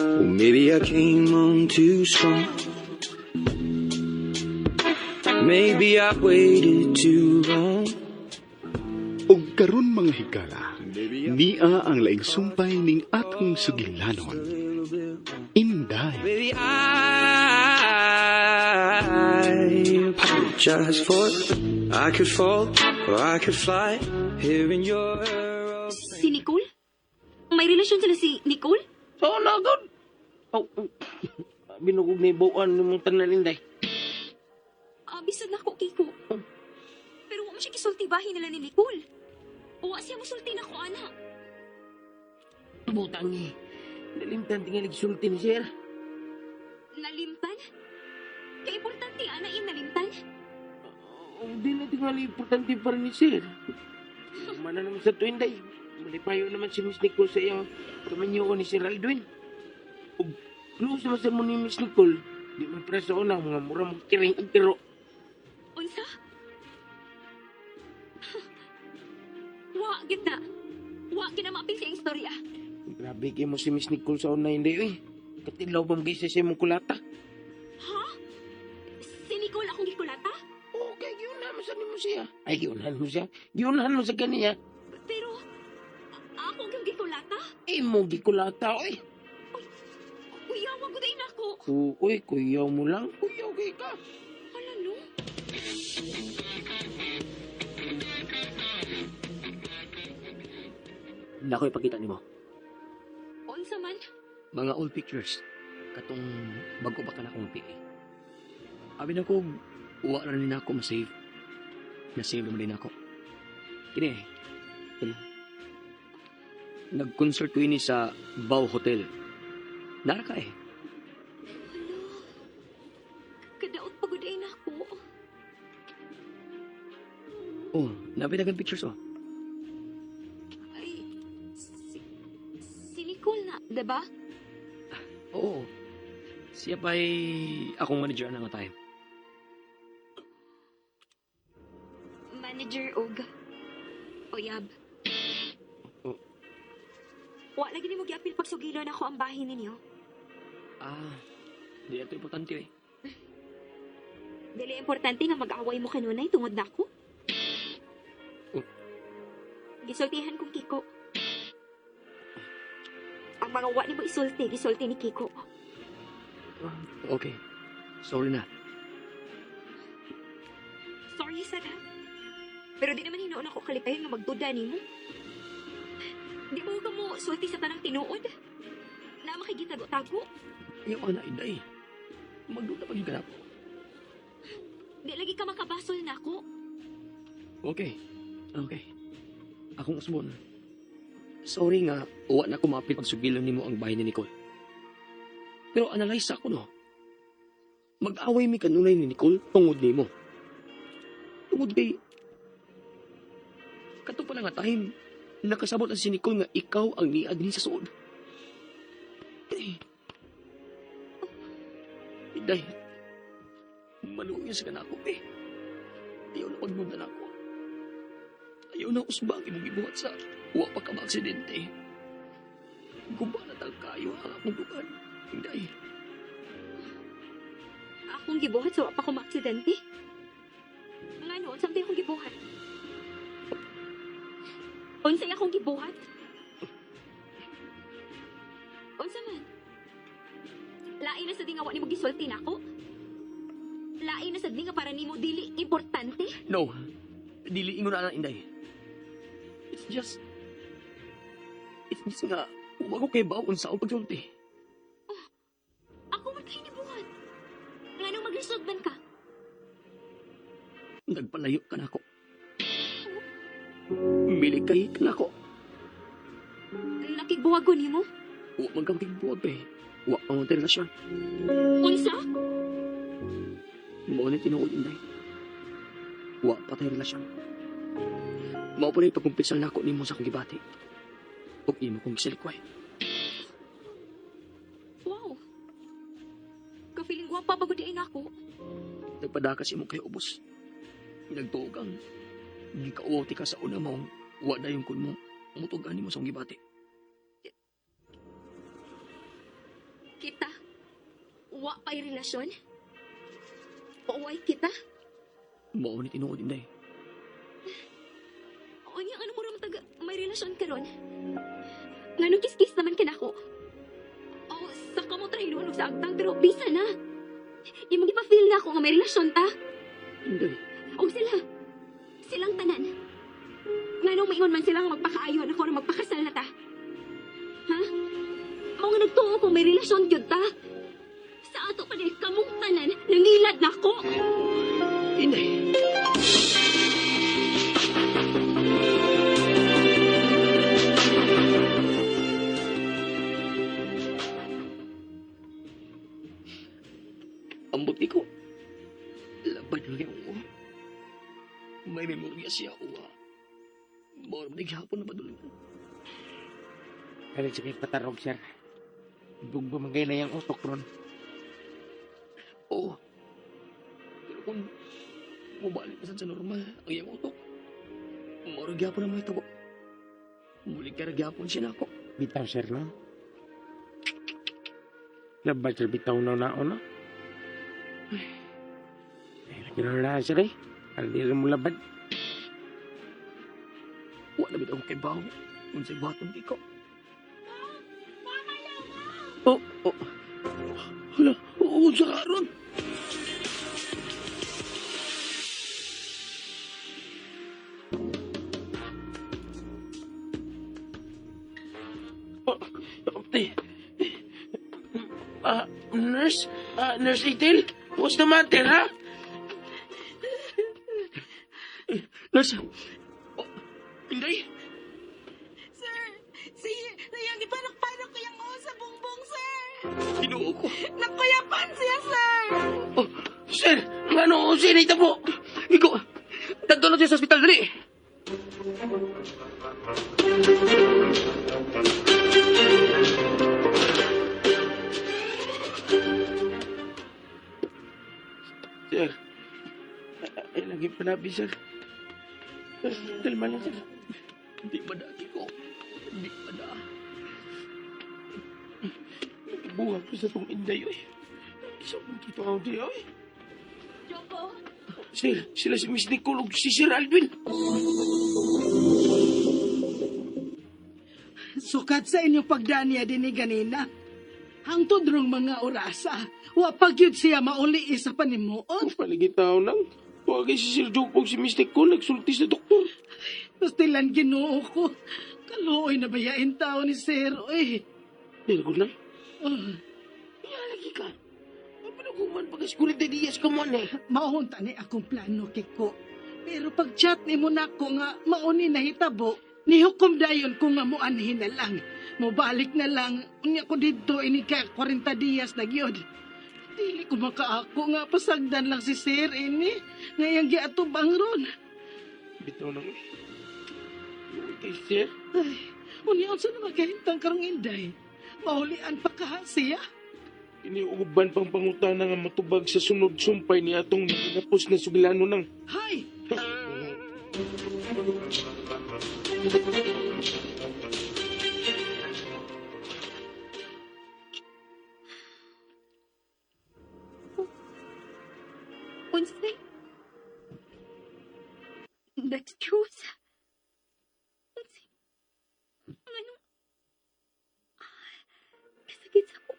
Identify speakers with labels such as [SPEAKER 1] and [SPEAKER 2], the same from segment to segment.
[SPEAKER 1] Well, maybe I came on too strong. Maybe I waited too long.
[SPEAKER 2] Ug karon, mga higala, nia ang laing sumpay ning atong sugilanon. Inday.
[SPEAKER 1] Maybe I apologize for I could fall or I could fly here in your
[SPEAKER 3] Si Nicole? May relasyon sila si Nicole?
[SPEAKER 4] So, na, god. Oh. Binugog ni buwan ni mong tanan, Inday.
[SPEAKER 3] Ah, bisod na ako, Kiko. Pero wa man siya gisulti bahin nila ni Nicole. Wa siya musulti nako, ana.
[SPEAKER 4] Butang eh. Nalimtan tingali gisulti ni sir.
[SPEAKER 3] Nalimtan? Kay importante, ana, yung nalimtan?
[SPEAKER 4] Oh, di na tingali importante para ni sir. Mana naman sa to, Inday. Malipayo naman si Miss Nicole sa iyo. Kamanyo ko ni Sir Aldwin. Ug close naman sa mo ni Miss Nicole. Di man preso na mga mura mong tiring ug tiro.
[SPEAKER 3] Unsa? Wa gid na. Wa gid na maapil sa iyang istorya.
[SPEAKER 4] Grabe kay mo si Miss Nicole sa una, Inday. Uy. Katilaw ba mga sa imong kulata?
[SPEAKER 3] Ha? Si Nicole akong gikulata?
[SPEAKER 4] Okay, giunahan mo sa nimo siya. Ay, giunahan mo siya. Giunahan mo sa kaniya.
[SPEAKER 3] Pero ako ang gikulata?
[SPEAKER 4] Imo gikulata, oy.
[SPEAKER 3] Kuya, wag ko nako.
[SPEAKER 4] Uy, kuyaw mo lang. Kuyaw kay ka.
[SPEAKER 3] Hala no.
[SPEAKER 5] Nako ipakita nimo.
[SPEAKER 3] Unsa man?
[SPEAKER 5] Mga old pictures. Katong bago pa ka na akong PA. Abi na ko, wa ra ni nako ma-save. Na-save naman din ako. Kini, kini. Nag-concert ko ini sa Bao Hotel. Nara ka eh.
[SPEAKER 3] Hala. Kadaot pa gud ay nako.
[SPEAKER 5] Oh, nabi dagang pictures oh.
[SPEAKER 3] Ay, si Nicole na, diba?
[SPEAKER 5] Oo. Siya pa'y akong manager na nga time.
[SPEAKER 3] Manager og uyab.
[SPEAKER 5] Oh.
[SPEAKER 3] Wa lagi nimo giapil pagsugilon ako ang bahin ninyo.
[SPEAKER 5] Ah, di ito importante eh.
[SPEAKER 3] Dili importante nga mag-away mo kanunay tungod nako.
[SPEAKER 5] Oh.
[SPEAKER 3] Gisultihan kong Kiko. Ang mga wa nimo isulti, gisulti ni Kiko.
[SPEAKER 5] Okay. Sorry na.
[SPEAKER 3] Sorry sad ha. Pero di naman hinuon ako kalipayon nga magduda nimo. Di mo ka mo sulti sa tanang tinuod. Na makigitago-tago.
[SPEAKER 5] Ayaw ka na, Inday. Magduda pa gyud ka nako.
[SPEAKER 3] Di lagi ka makabasol nako.
[SPEAKER 5] Okay. Okay. Akong usbon. Sorry nga, uwa na ko maapil pagsugilon nimo ang bahay ni Nicole. Pero analyze ako, no. Mag-away mi kanunay ni Nicole tungod nimo. Tungod kay kato pa lang nga time, nakasabot na si Nicole nga ikaw ang niad ni sa suod. Eh. Inday, maluoy sa kanako eh. Ayaw na pagduda nako. Ayaw na usba ang imong gibuhat sa wa pa ka maaksidente. Guba na tal kayo ang akong dugan. Inday.
[SPEAKER 3] Akong gibuhat sa wa pa ko maaksidente. Ngano, unsa akong gibuhat? Unsay akong gibuhat? Unsa man? Lain na sa di nga wa nimo gisulti nako. Lain na sad ni nga para nimo dili importante.
[SPEAKER 5] No. Dili ingon na, Inday. It's just nga, wa ko kay baw unsa ang pagsulti.
[SPEAKER 3] Ako man kay nibuhat. Nganong maglisod man ka?
[SPEAKER 5] Nagpalayo ka nako. Milikay ka nako.
[SPEAKER 3] Nakigbuwag ko nimo?
[SPEAKER 5] Wa man kang tigbuwag eh. Wa pa mo relasyon.
[SPEAKER 3] Unsa?
[SPEAKER 5] Mao ni tinuod, Inday. Wa pa tayo relasyon. Mao pa rin pagkumpisal nako nimo sa akong gibati. Ug imo kong gisalikway.
[SPEAKER 3] Wow. Ka-feeling gwapa ba gud nako?
[SPEAKER 5] Nagpadakas imo kay ubos. Nagtuogang. Gikauwaw ti ka sa una mong wa na yung kun mo. Mutugan mo sa akong gibati.
[SPEAKER 3] Kita? Wa pa'y relasyon? Uway kita?
[SPEAKER 5] Mao ni tinuod, Inday.
[SPEAKER 3] O niya, ano mo raman taga may relasyon karon? Nganong kiskis naman kanako? O, sa kamo trahinuon og sa agtang, pero bisa na. Imong ipa-feel na ako nga may relasyon ta.
[SPEAKER 5] Inday.
[SPEAKER 3] O sila, silang tanan. Nganong maingon man sila nga magpakaayon ako na magpakasal na ta. Ha? Mao nga nagtuo kung may relasyon gyud ta. Sa ato pa din, kamong tanan, nangilad na ako.
[SPEAKER 5] Inday. Ambot ko. Labad lang yung uwa. May memorya siya uwa. Mora man hapon na padulungan.
[SPEAKER 4] Kaya sa kay patarog, sir. Ibog bumangay na yung utok ron.
[SPEAKER 5] Oo. Pero kung mubalik na sa normal ang iyang utok, mora gyapon na mahitabo. Muli ka ra gyapon siya nako.
[SPEAKER 4] Bitaw, sir, no? Labad, sir, bitaw na na, no? Ay, lagi na sir, eh. Aldi mo labad.
[SPEAKER 5] Wa na bitaw kay bawo. Unsay buhaton ko. Oh, oh. Hala, unsa ka ron?
[SPEAKER 4] Oh, eh. Nurse? Nurse Ethel? What's the matter, ha?
[SPEAKER 5] Nurse. Oh, Inday.
[SPEAKER 6] Sir, si sayang ipanok-panok ko yung sa bongbong, sir.
[SPEAKER 5] Ginoo ko.
[SPEAKER 6] Nakuyapan siya, sir.
[SPEAKER 5] Oh,
[SPEAKER 4] Sir, ano sinita po?
[SPEAKER 5] Gigo. Dadto na siya sa ospital dali.
[SPEAKER 4] Sir, ay, lagi palabi, sir. Sir, kalma lang, sir.
[SPEAKER 5] Di ba dati ko? Di ba da?
[SPEAKER 4] Buhat ko sa tong inday, oy. Isa kong kita ako di, oy.
[SPEAKER 3] Joko,
[SPEAKER 4] Sir, sila si Miss Nicole ug si Sir Alvin.
[SPEAKER 6] Sukat sa inyong pagdaniya din ni ganina. Hangtod rong mga orasa, wa pagyud siya mauli sa panimuot.
[SPEAKER 4] Ang paligitaw nang. Huwag si Sir Joe ug si Miss Nicole nagsulti sa doktor.
[SPEAKER 6] Pastilan Ginoo ko. Kaluoy na bayain tao ni Sir, oy.
[SPEAKER 4] Pero ko lang,
[SPEAKER 6] Oh,
[SPEAKER 4] lagi ka. Ano kung man pagkas 40 dias ka mo, eh.
[SPEAKER 6] maunta ni akong plano kiko. Pero pag chat ni mo nako nga mauni na hitabo, nihukom dayon ko nga muanhin na lang. Mobalik na lang, unya ko didto ini ka 40 dias na gyud. Dili ko makaako nga pasagdan lang si Sir ini. Ngayang giatubang ron.
[SPEAKER 4] Bitaw nang, oy. Uy, kay Sir.
[SPEAKER 6] Ay, unya unsa na makahintang karong inday. Mahulian pa ka siya.
[SPEAKER 4] Iniuban pang pangutana nga matubag sa sunod sumpay ni atong napos na sugilano nang.
[SPEAKER 6] Hay!
[SPEAKER 3] unsay? That's truth. Unsay? Ano? Kasakit sa ko.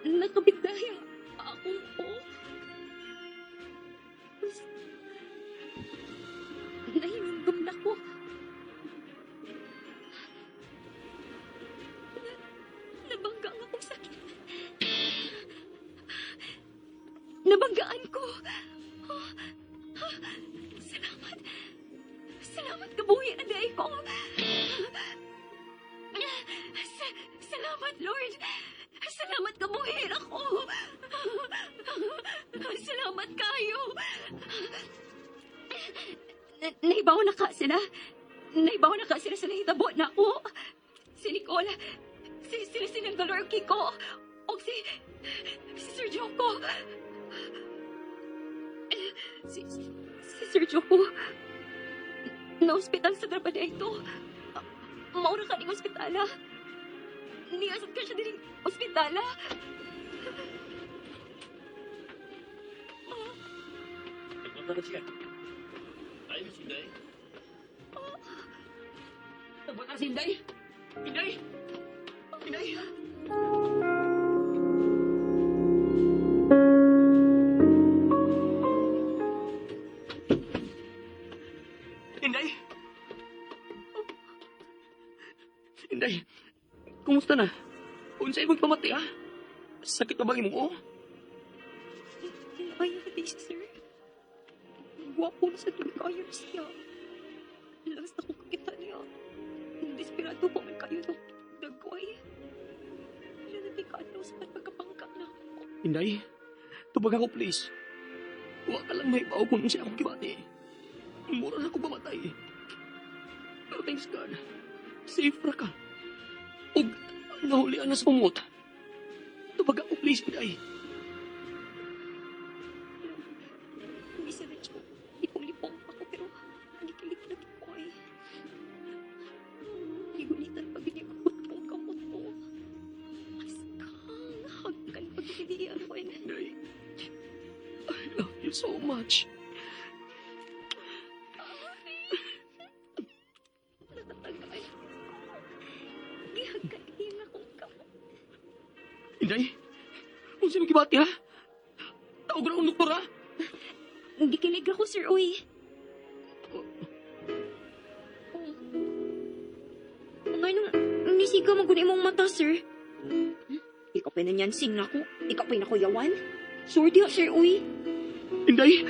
[SPEAKER 3] Nakabigday ang akong o. Nahinumdum na ko. Nabangga ang akong sakit. Nabanggaan ko. Salamat. Salamat kabuhi na day ko. Salamat, Lord. Salamat kabuhi ako. Salamat kayo. Naibaw na ka sila. Naibaw na ka sila sa nahitabo na ako. Si Nicole, si sila sinang Dolor Kiko. Og si Sir Joko. Si Sir Joko. Na-ospital sa Trabadito. Maura ka ning ospitala. Niasad ka siya dining ospitala.
[SPEAKER 5] Nagpunta na siya. Ayos, Inday. Nagpunta si Inday! Inday! Inday! Inday! Inday! Kumusta na? Unsa imong pamati, ha? Sakit pa bang imong uo?
[SPEAKER 3] Ay, di, sir. Gwapo na sa tuloy kayo siya. Last ako kakita niya. Desperado pa man kayo ng dagway. Wala na sa pagkapangka na ako.
[SPEAKER 5] Inday, tubag ako please. Wa ka lang mahibaw kung siya akong gibati. Mura na ako mamatay. Pero thanks God, safe ra ka. Ug nahulian na sa pumot. Tubag ako please, Inday.
[SPEAKER 3] Hindi sa medyo lipong-lipong ako pero nagikilig na ko ay. Gigunitan pag hindi ko kung kamot ko. Askang hagkan pag hindi ako eh.
[SPEAKER 5] Inday, I love you so much.
[SPEAKER 3] Nakatagal ko. Gihagkan niya akong kamot.
[SPEAKER 5] Inday, kung sino gibati ha? Tawag na akong doktor ha?
[SPEAKER 3] Gikilig ako, sir, uy. Oh. Ngayon, nisiga mo gud imong mata, sir. Ikaw pa nanyansing na ako. Ikaw pa nakuyawan. Sure diyo, sir, uy.
[SPEAKER 5] Inday!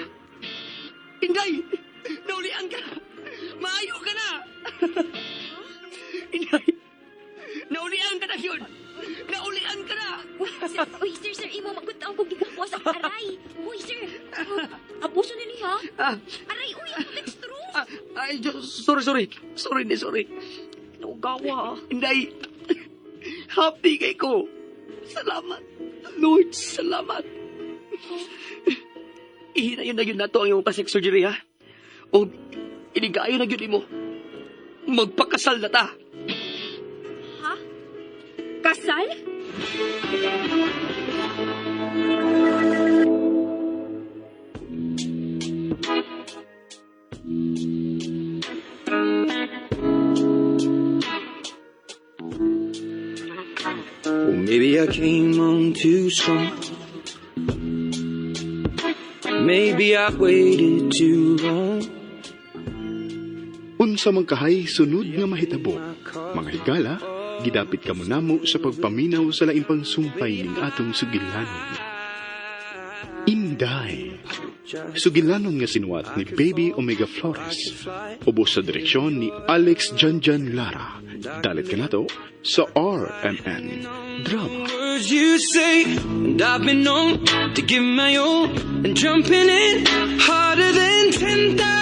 [SPEAKER 5] Inday! Naulian ka! Maayo ka na! Inday! Naulian ka na yun! Naulian ka na!
[SPEAKER 3] Uy, sir, uy, sir, sir, imo magut ang kong gigawas ang aray. Uy, sir. Abuso na ni ha.
[SPEAKER 5] Ah,
[SPEAKER 3] Aray, uy, ang dextrose.
[SPEAKER 5] ah, ay, Diyos, sorry, sorry. Sorry, hindi, sorry.
[SPEAKER 3] Naugawa.
[SPEAKER 5] Inday! Happy kay ko. Salamat. Lord, salamat. Ihinayon na yun nato ang iyong plastic surgery, ha? O, inigayo na yun imo. Magpakasal na ta.
[SPEAKER 3] Ha? Kasal?
[SPEAKER 1] Well, maybe I came on too strong. Maybe I waited too long.
[SPEAKER 2] Unsa man kahay sunod nga mahitabo. Mga higala, gidapit kamo namo sa pagpaminaw sa lain pang sumpay ning atong sugilanon. Inday. Sugilanon nga sinuwat ni Baby Omega Flores. Ubos sa direksyon ni Alex Janjan Lara. Dalit kanato sa RMN Drama.
[SPEAKER 1] Words you say, and I've been known to give my all, and jumping in harder than 10,000